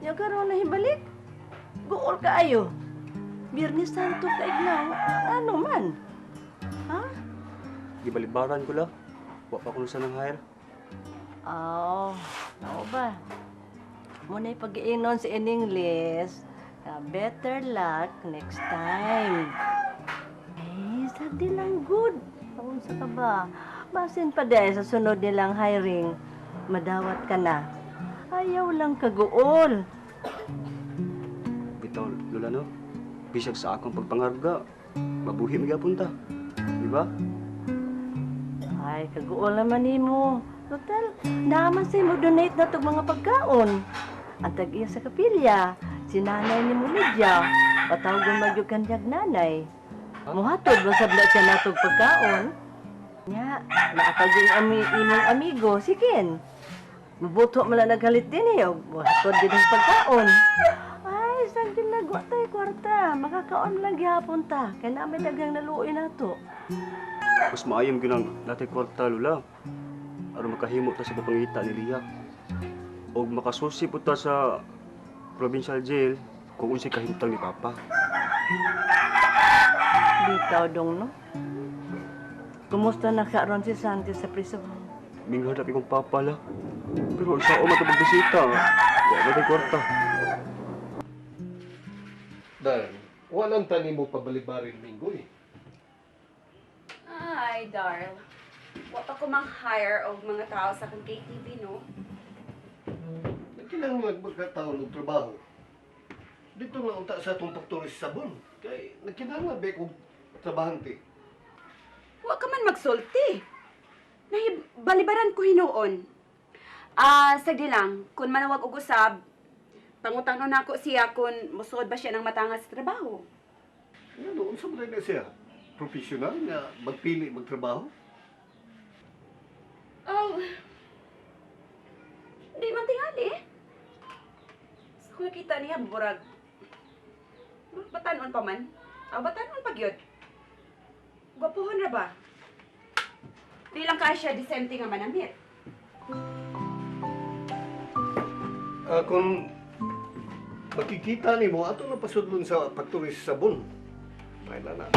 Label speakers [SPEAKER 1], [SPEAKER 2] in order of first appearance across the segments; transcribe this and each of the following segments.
[SPEAKER 1] Nya karon na hibalik. Guol kaayo. Biyernes Santo ka ignaw. Ano man? Ha?
[SPEAKER 2] Gibalibaran ko la. Wa pa kuno sa nang hire.
[SPEAKER 1] Oh, nao ba? Muna pag-iinon sa in English. Better luck next time. Eh, sagdi lang good. Unsa ka ba? Basin pa dahil sa sunod nilang hiring, madawat ka na. Ayaw lang kaguol.
[SPEAKER 2] Bitaw, Lola, no? Bisag sa akong pagpangarga, mabuhi mi gyapon ta. Di ba?
[SPEAKER 1] Ay, kaguol naman nimo. Total, naman sa mo donate na tog mga pagkaon. Ang tag-iya sa kapilya, si nanay ni mo Lydia. Patawgon magyud kanyag nanay. Muhatod ba sabla siya natog pagkaon? Nya, naapag yung imong amigo, si Ken. Mabuto man lang naghalit din eh, og muhatod din ang pagkaon. Ay, saan ginagawa tayo kwarta? Makakaon lang gihapon ta. Kaya na may daghang naluoy nato.
[SPEAKER 2] Mas maayom gyud ang natay kwarta, Lola. Aron makahimo ta sa pagpangita ni Lia. Og makasusi po ta sa provincial jail kung unsay kahimtang ni Papa.
[SPEAKER 1] Bitaw dong, no? Kumusta na karon si Santi sa priso?
[SPEAKER 2] Minghan na kong papa la. Pero sa man ta pagbisita. Wa man tay kwarta.
[SPEAKER 3] Dan, walang tani mo pabalibarin linggo eh.
[SPEAKER 4] Ay, Darl. Wa pa ko mang-hire og mga tao sa akong KTV, no?
[SPEAKER 3] Nagkinahanglan magkataon og trabaho. Dito na unta sa atong faktory sa sabon. Kay nagkinahanglan ba kog trabahante.
[SPEAKER 4] Wa ka man magsulti. Nahibalibaran ko hinuon. Ah, sagdi lang, kung manawag og usab, pangutang na ako siya kung musuod ba siya ng matanga sa trabaho.
[SPEAKER 3] Ano, unsa man na siya? Professional nga magpili magtrabaho?
[SPEAKER 4] Oh, di man tingali eh. Sa kung nakita niya, burag. Burag batanon pa man. Ah, batanon pa gyud. Gwapuhon ra ba? Di lang kaya siya disente nga manamit.
[SPEAKER 3] Ah, kung makikita nimo ato na pasudlon sa faktory sa sabon. Kailan na.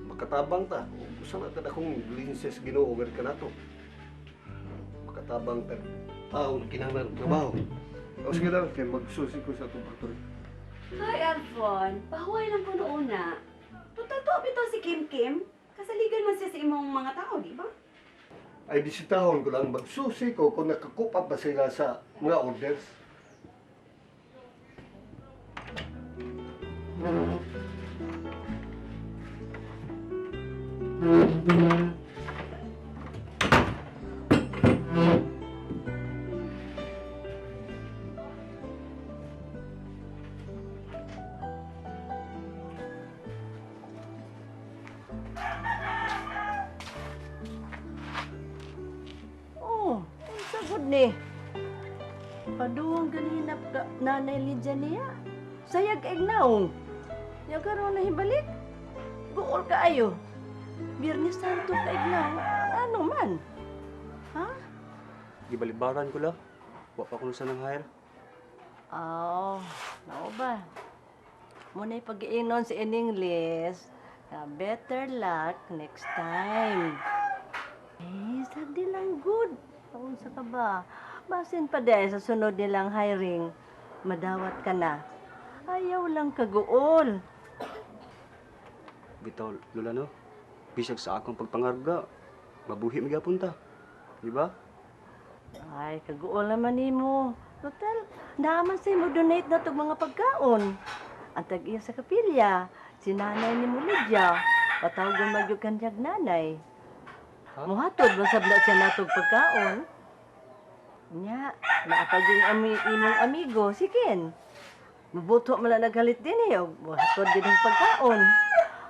[SPEAKER 3] Makatabang ta. Usa na tad akong linses Ginoo ka nato. Makatabang ta. Tao kinahanglan og trabaho. O sige lang, kay magsusi ko sa atong factory.
[SPEAKER 4] Hi, Alfon. Pahuway lang ko noon na. Total to, bitaw si Kim Kim. Kasaligan man siya sa imong mga tao, di ba?
[SPEAKER 3] Ay bisitahon ko lang, magsusi ko kung nakakup up ba sila sa mga orders.
[SPEAKER 1] Oh, unsa gud ni? Paduong ganina ka nanay Lydia niya. Sayag ignaw. Nya karon na hibalik. Guol kaayo. Biyernes Santo ka ignaw. Ano man? Ha?
[SPEAKER 2] Gibalibaran ko la. Wa pa kuno sa nang hire.
[SPEAKER 1] Oh, nao ba? Muna pag-iinon sa in English. Better luck next time. Eh, sagdi lang good. Unsa ka ba? Basin pa dahil sa sunod nilang hiring, madawat ka na. Ayaw lang kaguol.
[SPEAKER 2] Bitaw, Lola, no? Bisag sa akong pagpangarga, mabuhi mi gyapon ta. Di ba?
[SPEAKER 1] Ay, kaguol naman nimo. Total, naman sa mo donate na tog mga pagkaon. Ang tag-iya sa kapilya, si nanay ni mo Lydia. Patawgon magyud kanyag nanay. Muhatod ba sabla siya natog pagkaon? Nya, naapag yung imong amigo, si Ken. Mabuto man lang naghalit din eh, og muhatod din ang pagkaon.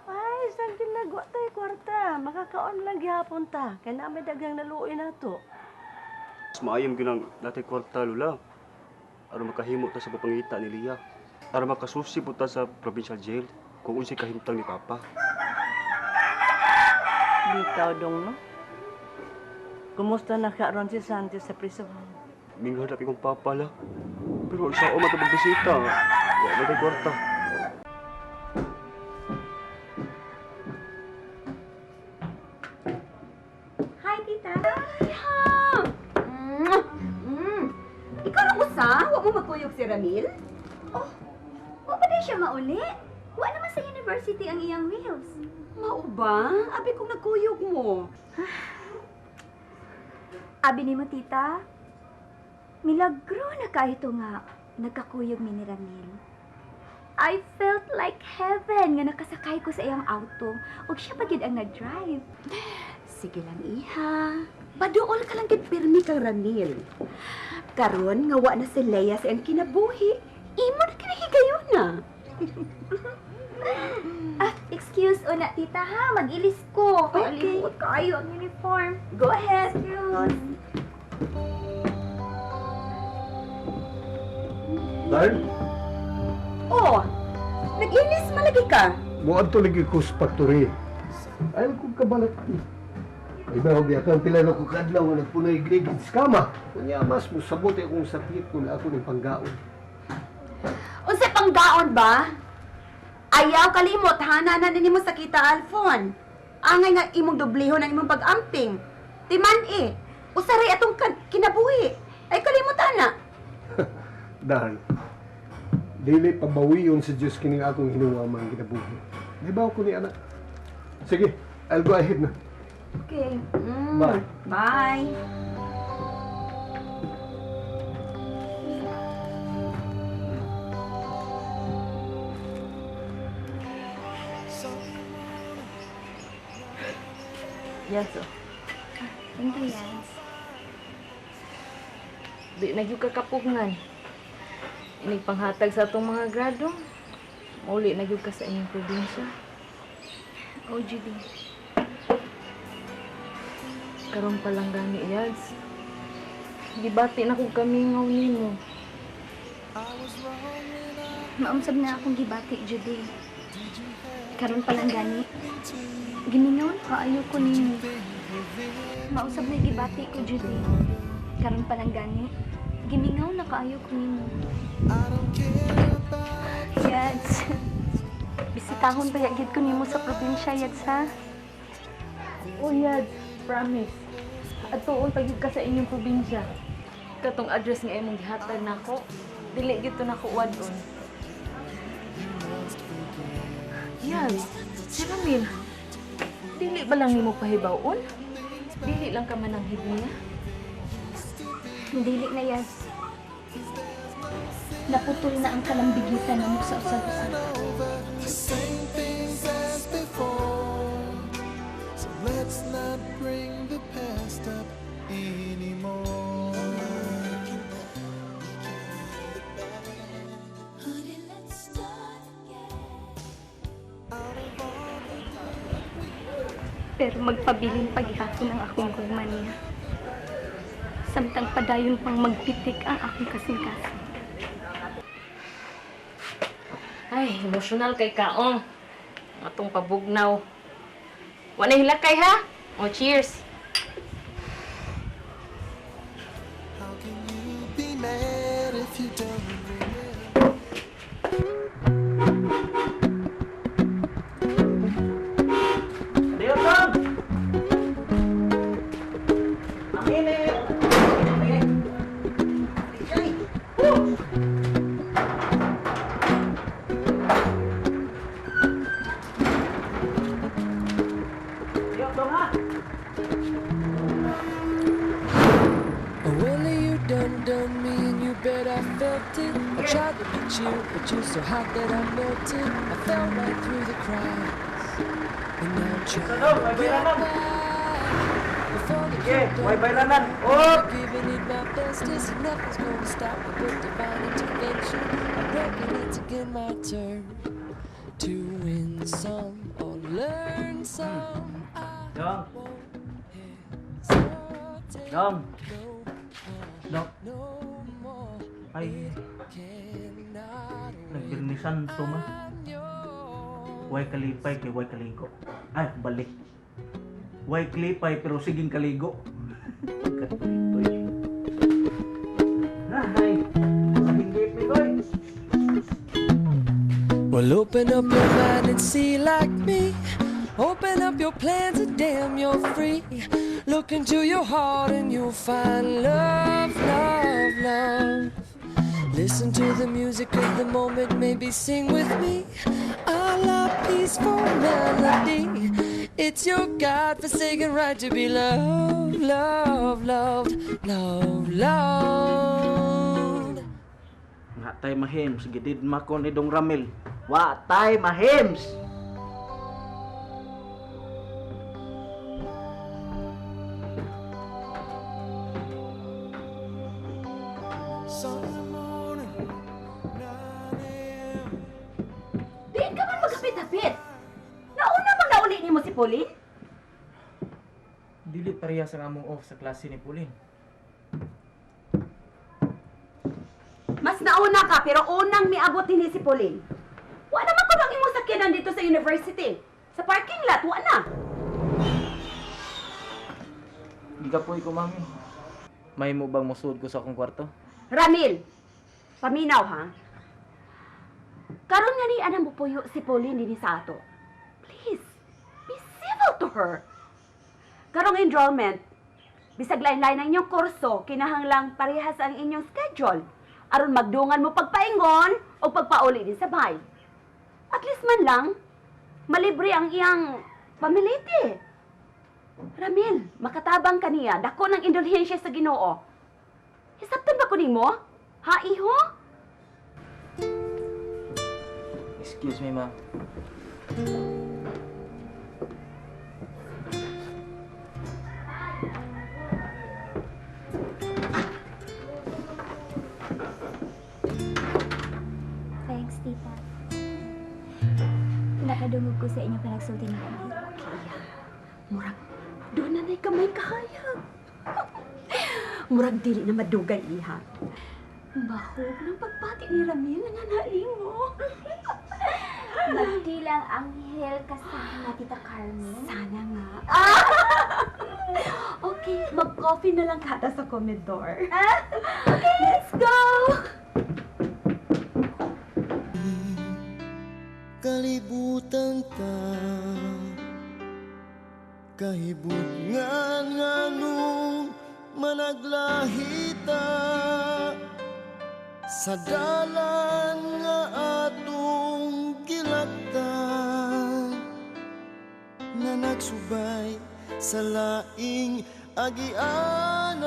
[SPEAKER 1] Ay, saan ginagawa tayo kwarta? Makakaon lang gihapon ta. Kaya na may daghang naluoy nato.
[SPEAKER 2] Mas maayom gyud ang natay kwarta, Lola. Aron makahimo ta sa pagpangita ni Lia. Aron makasusi po ta sa provincial jail kung unsay kahimtang ni Papa.
[SPEAKER 1] Bitaw dong, no? Kumusta na karon si Santi sa priso?
[SPEAKER 2] Minghan na kong papa la. Pero sa man ta magbisita. Wa man tay kwarta.
[SPEAKER 4] Hi, tita. Hi, ha. Ikaw lang usa? Wa mo magkuyog si Ramil?
[SPEAKER 5] Oh, wa pa din siya mauli. Wa naman sa university ang iyang wheels.
[SPEAKER 4] Mao ba? Abi kong nagkuyog mo.
[SPEAKER 5] Abi nimo, tita, milagro na kahito nga nagkakuyog mi ni Ramil. I felt like heaven nga nakasakay ko sa iyang auto ug siya pa gyud ang nag-drive.
[SPEAKER 4] Sige lang, iha. Baduol ka lang gid pirmi kang Ramil. Karon nga wa na si Leia sa iyang kinabuhi. Imo na kinahigayon na.
[SPEAKER 5] Ah, excuse una tita ha, mag-ilis ko.
[SPEAKER 4] Okay.
[SPEAKER 5] Kalimot kaayo ang uniform.
[SPEAKER 4] Go ahead.
[SPEAKER 5] Excuse.
[SPEAKER 3] Dahil,
[SPEAKER 4] Oh, nag-ilis malagi ka.
[SPEAKER 3] muadto lagi ko sa factory. Ayaw kong kabalat. Ay ba, huwag kang pila na ko kaadlaw nga nagpunay gligid sa kama. Kunya, mas musabot akong sakit kung ako ng panggaon.
[SPEAKER 4] Unsay panggaon ba? Ayaw kalimot ha na nimo sa kita Alfon. Angay nga imong doblehon ang imong pag-amping. Timan eh. Usaray atong kinabuhi. Ay kalimutan na.
[SPEAKER 3] Dahil, dili pabawiyon sa Diyos kining akong hinuwamang kinabuhi. Di ba ako ni anak? Sige, I'll go ahead na.
[SPEAKER 4] Okay.
[SPEAKER 3] Bye.
[SPEAKER 4] Bye.
[SPEAKER 1] Yes, oh.
[SPEAKER 5] Thank you, Yans.
[SPEAKER 6] Di na gyud ka kapugngan. Inig panghatag sa atong mga grado. Mauli na gyud ka sa inyong probinsya.
[SPEAKER 5] Oh, Judy.
[SPEAKER 6] Karon pa lang gani, Yads. Gibati na kog kamingaw nimo.
[SPEAKER 5] Maumsab na akong gibati, Judy. Karon pa lang gani. Gimingaw na kaayo ko nimo. Mausab na gibati ko, Judy. Karon pa lang gani. Gimingaw na kaayo ko nimo. Yads. Bisitahon ba gyud ko nimo sa probinsya, Yads, ha?
[SPEAKER 6] Oh, Yads, promise. Atuon pa gyud ka sa inyong probinsya. Katong address nga imong gihatag nako, dili gyud to nako wad-on. Yads, si Ramil, dili ba lang nimo pahibaw-on? Dili lang ka man ang niya?
[SPEAKER 5] Dili na, Yads. Naputol na ang kalambigitan namo sa usag-usag.
[SPEAKER 7] The same things as before. So let's not bring the past up anymore.
[SPEAKER 5] Pero magpabilin paghihapon ang akong gugma niya. Samtang padayon pang magpitik ang akong kasing-kasing.
[SPEAKER 6] Ay, emosyonal kay kaong. Atong pabugnaw. Wala hilakay ha? Oh, cheers.
[SPEAKER 7] How can you be mad if you don't remember?
[SPEAKER 8] Well, you done done me and you bet I felt it. I tried to be chill, but you're so hot that I melted. I fell right through the cracks. And now I'm trying to get back. Before the countdown, I'm giving it my bestest, and nothing's gonna stop me but divine intervention. I reckon it's again my turn to win some or learn some. I
[SPEAKER 9] Dong.
[SPEAKER 8] won't hesitate
[SPEAKER 9] Dong.
[SPEAKER 8] no
[SPEAKER 9] Dong.
[SPEAKER 8] no more.
[SPEAKER 9] Ay,
[SPEAKER 8] Cannot wait.
[SPEAKER 9] nagbirni santo man.
[SPEAKER 8] I'm yours.
[SPEAKER 9] Way kalipay kay way kaligo. Ay, balik. Way klipay pero siging kaligo. Katuloy. Ay, sa
[SPEAKER 8] Open up your mind and see like me. Open up your plans and damn, you're free. Look into your heart and you'll find love, love, love. Listen to the music of the moment, maybe sing with me. A la peaceful melody. It's your God-forsaken right to be loved, loved, loved, loved, loved.
[SPEAKER 9] Nga tay mahims, gididma ko ni Dong Ramil. Wa tay mahims!
[SPEAKER 7] Sunday morning, 9 a.m.
[SPEAKER 4] Diin ka man maghapit-hapit. Nauna bang nauli nimo si Pauline?
[SPEAKER 10] Dili parehas ang among off sa klase ni Pauline.
[SPEAKER 4] Mas nauna ka, pero unang miabot din si Pauline. Wa naman ko ang imong sakyanan dito sa university. Sa parking lot, wa na.
[SPEAKER 10] Gigapoy ko, mami. May mo bang musuod ko sa akong kwarto?
[SPEAKER 4] Ramil, paminaw ha. Karon nga ni anang mupuyo si Pauline dinhi sa ato. Please, be civil to her. Karong enrollment, bisag lain-lain ang inyong kurso, kinahanglang parehas ang inyong schedule. Aron magdungan mo pagpaingon o pagpauli din sa bahay. At least man lang, malibre ang iyang pamiliti. Ramil, makatabang kaniya, dako ng indulhensya sa Ginoo. Hisabtan ba ko nimo? Ha, iho?
[SPEAKER 10] Excuse me, ma'am.
[SPEAKER 5] Thanks, tita. Nakadungog ko sa inyong panagsulti ni Ramil.
[SPEAKER 4] Kaya, murag, doon na na'y kamay kahayag. Murag dili na madugay, iha. Bahog ng pagbati ni Ramil nga nalimo.
[SPEAKER 5] Magdilang anghel kasama, Tita Carmen.
[SPEAKER 4] Sana nga. Okay, mag-coffee na lang kata sa komedor. Okay, let's go!
[SPEAKER 7] Kalibutan ta, kahibutngan nganong managlahita sa dalan nga atong gilaktan nga nagsubay sa laing agianan.